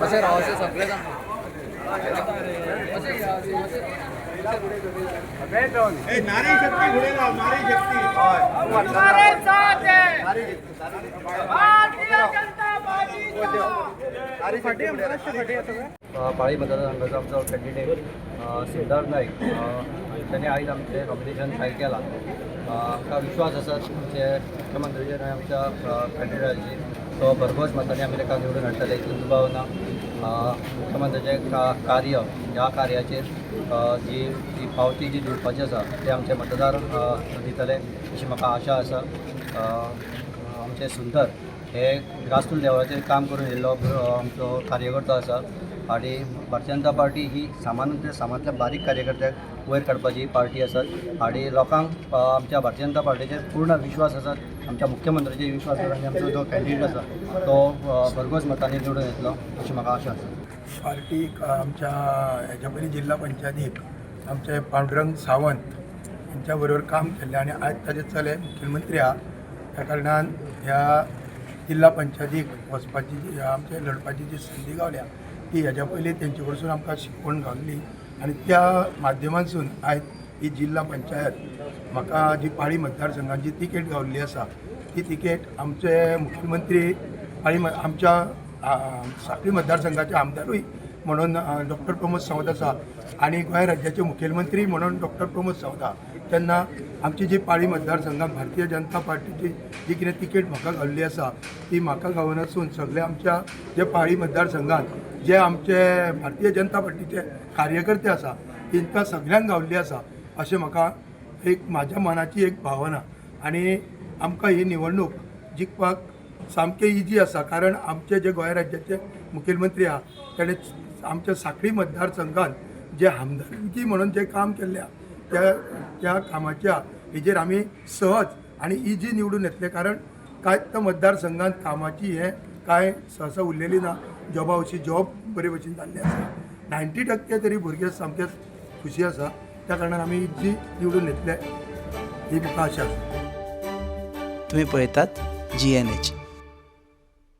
अशें राव, अशें सगळें जाण. नारी शक्ती फुडें राव, नारी शक्ती. हमारे साथ है भारतीय जनता पार्टी. पाळी मतदारसंघाचो आमचो कॅन्डिडेट सिद्धार्थ नायक ताणें आयज आमचें नॉमिनेशन फायल केलां. आमकां विश्वास आसा आमचे मुख्यमंत्रीचेर आनी आमच्या कॅन्डिडेटाचेर. तो भरघोस मतांनी आमी ताका निवडून हाडटले हितून दुबाव ना. मुख्यमंत्र्याचें कार्य ह्या कार्याचेर जी जी पावती जी दिवपाची आसा ते आमचे मतदार दितले अशी म्हाका आशा आसा. आमचे सुंदर हे ग्रासरूट लेवलाचेर काम करून येयल्लो आमचो कार्यकर्तो आसा आनी भारतीय जनता पार्टी ही सामान्य सामांतल्या बारीक कार्यकर्त्याक वयर काडपाची पार्टी आसा आनी लोकांक आमच्या भारतीय जनता पार्टीचेर पूर्ण विश्वास आसा, आमच्या मुख्यमंत्र्याचेर विश्वास आसा आनी आमचो जो कॅन्डिडेट आसा तो भरघोस मतांनी निवडून येतलो अशी म्हाका आशा आसा. पार्टीक आमच्या हेच्या पयलीं जिल्हा पंचायतीक आमचे पांडुरंग सावंत यांच्या बरोबर काम केल्लें आनी आयज ताजे चले मुख्यमंत्री आहा. त्या कारणान ह्या जिल्हा पंचायतीक वचपाची जी आमचे लढपाची जी संदी गावल्या ती हेज्या पयलीं तेंचे कडसून आमकां शिकवण गावली आनी त्या माध्यमांतसून आयज ही जिल्हा पंचायत म्हाका जी पाळी मतदारसंघात जी तिकेट गावल्ली आसा ती तिकेट आमचे मुख्यमंत्री पाळी आमच्या साखळी मतदारसंघाचे आमदारूय म्हणून डॉक्टर प्रमोद सावंत आसा आनी गोंय राज्याचे मुखेलमंत्री म्हणून डॉक्टर प्रमोद सावंत आहा. तेन्ना आमची जी पाळी मतदारसंघात भारतीय जनता पार्टीची जी कितें तिकेट म्हाका गावल्ली आसा ती म्हाका गावनासून सगळे आमच्या जे पाळी मतदारसंघात जे आमचे भारतीय जनता पार्टीचे कार्यकर्ते आसा तांकां सगळ्यांक गावल्ली आसा अशें म्हाका एक म्हाज्या मनाची एक भावना. आनी आमकां ही निवडणूक जिखपाक सामकें इजी आसा, कारण आमचे जे गोंय राज्याचे मुखेलमंत्री आहा ताणें आमच्या साखळी मतदारसंघात जे आमदारकी म्हणून जे काम केल्लें आहा त्या त्या कामाच्या हेजेर आमी सहज आनी इजी निवडून येतले, कारण कांय त्या मतदारसंघात कामाची हें कांय सहसा उरलेली ना. जॉबा वशी जॉब बरे भशेन जाल्ले आसा. 90% तरी भुरगे सामके खुशी आसा. त्या कारणान आमी इजी निवडून येतले ही म्हाका आशा आसा. तुम्ही पळयतात जीएनएच.